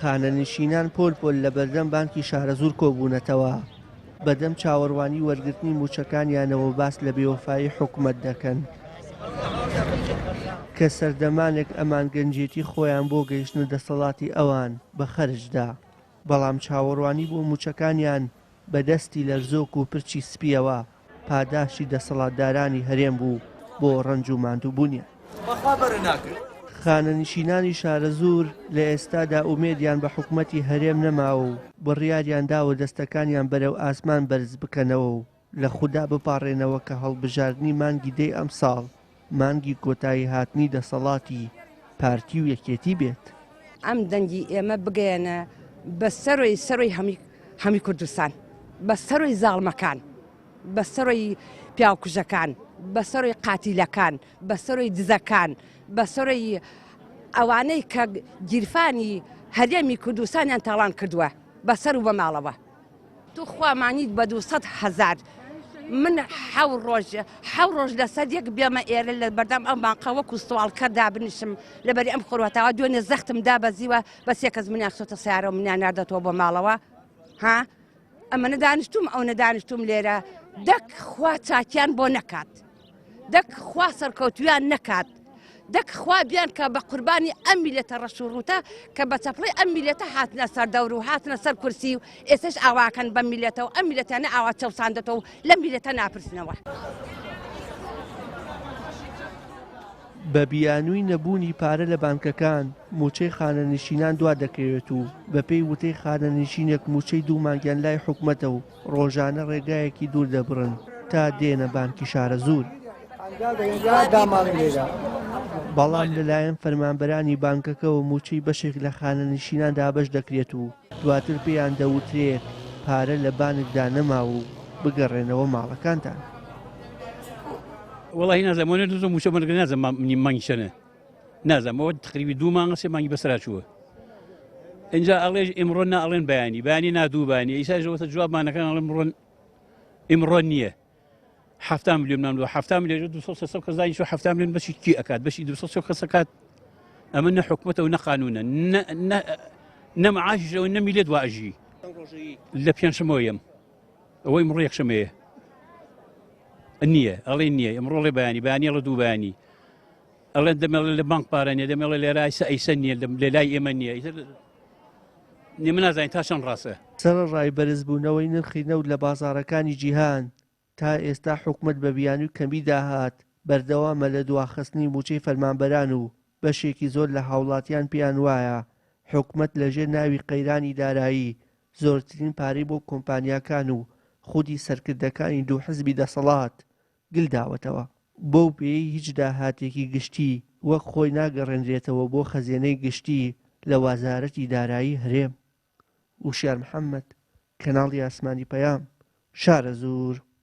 خانەنشینان پۆل پۆل لە بەردەم بانکی شارەزوور کۆبوونەتەوە، بەدەم چاوەڕوانی وەرگرتنی مووچەکانیانەوە باس لە بێوەفایی حکومەت دەکەن، کە سەردەمانێک ئەمان گەنجێتی خۆیان بۆ گەیشتنە دەسەڵاتی ئەوان بە خەرج دا، بەڵام چاوەڕوانی بۆ مووچەکانیان بە دەستی لەرزۆک و پرچی سپییەوە پاداشتی دەسەڵاتدارانی هەرێم بوو بۆ ڕەنج و ماندووبوونیان. خانەنشینانی شارەزوور لە ئێستادا ئومێدیان بە حکومەتی هەرێم نەماوە و بڕیاریان داوە دەستەکانیان بەرەو ئاسمان بەرز بکەنەوە و لە خودا بپاڕێنەوە کە هەڵبژاردنی مانگی دەی ئەمساڵ مانگی کۆتایی هاتنی دەسەڵاتی پارتی و یەکێتی بێت. ئەم دەنگی ئێمە بگەیەنە بە سەرۆی سەرۆی هەمی هەمی کوردستان بە سەرۆی زاڵمەکان بە سەرۆی پیاوکوژەکان بە سەرۆی قاتیلەکان بە سەرۆی دزەکان بە سەرۆی ئەوانەی کە گیرفانی هەرێمی کوردستانیان تاڵان کردووە بە سەر و بە ماڵەوە. توخوا مانیت بە دوسەد هەزار من حەو ڕۆژ حەو ڕۆژ لەسەر یەک بێمە ئێرە لە بەردەم ئەو بانقە وەکو سواڵکەر دابنیشم لەبەری ئەم خۆروەتاوە دوێنێ زەختم دابەزیوە بەس یەک کەس منیان خستۆتە سیارە و منیان ناردەتەوە بۆ ماڵەوە ها ئەمە نەدانیشتوم ئەو نەدانیشتوم لێرە دەک خوا چاکیان بۆ نەکات دەک خوا سەرکەوتویان نەکات دەک خوا بیان کە بە قوربانی ئەم میلەتە ڕەش و ڕووتە کە بە چەپڵی ئەم میلەتە هاتنە سەر دەور و هاتنە سەر کورسی و ئێستش ئاواکەن بە میلەتە و ئەم میلەتانە ئاوا چەوساندەتەوە و لەم میلەتە ناپرسنەوە. بە بیانووی نەبوونی پارە لە بانکەکان، مووچەی خانەنشینان دوا دەکەوێت و بەپێی وتەی خانەنشینێک مووچەی دوو مانگیان لای حکومەتە و ڕۆژانە ڕێگایەکی دوور دەبڕن تا دێنە بانکی شارەزوور. بەڵام لەلایەن فەرمانبەرانی بانکەکەوە مووچەی بەشێک لە خانەنشینان دابەش دەکرێت و دواتر پێیان دەوترێت پارە لە بانکدا نەماوە و بگەڕێنەوە ماڵەکانتان. وەڵاهی نازانم وەنە دزۆ مووچە مەرگە نازانم مانگی چەنە نازانم ئەوە تقریبی دوو مانگە سێ مانگی بەسەرا چووە اینجا ئەڵێ ئیمڕۆ نا ئەڵێن بەیانی بەیانی نا دوو بانی ئیسا ژەوەتە جوابمانەکان ئەڵێن ئمڕۆ ئیمڕۆ نییە هەفتا میلیۆن نام دو هەفتا میلیۆن دو سەد سێ کەس دانیشتووە هەفتا میلیۆن بەشی کی ئەکات بەشی دو سەد کەس ئەکات ئەمە نە حکومەتە و نە قانونە نە نە نە معاشیشەوە نە میلێت وا ئەژی لە پێنجشەمەوە یەم ئەوەی ئمڕۆ یەکشەمەیە نییە ئەڵێ نییە ئمڕۆ ڵێ بەیانی بەیانی ئەڵێ دوو بەیانی ئەڵێن دەمێڵێ لە بانک پارە نیە دەمێڵێ لێرە ئایسە ئەیسە نییە لە لای ئێمە نییە ئیتر ئێمە نازانین تا چەند ڕاستە. سەرەڕای بەرزبوونەوەی نرخی نەوت لە بازاڕەکانی جیهان، تا ئێستا حکومەت بە بیانووی کەمی داهات بەردەوامە لە دواخستنی مووچەی فەرمانبەران و بەشێکی زۆر لە هاوڵاتیان پێیان وایە حکومەت لەژێر ناوی قەیرانی دارایی زۆرترین پارەی بۆ کۆمپانیاکان و خودی سەرکردەکانی دوو حزبی دەسەڵات گل داوەتەوە، بەو پێیەی هیچ داهاتێکی گشتی وەک خۆی ناگەڕێنرێتەوە بۆ خەزێنەی گشتی لە وازارەتی دارایی هەرێم. وشیار محەمەد، کەناڵی ئاسمانی پەیام، شارەزوور.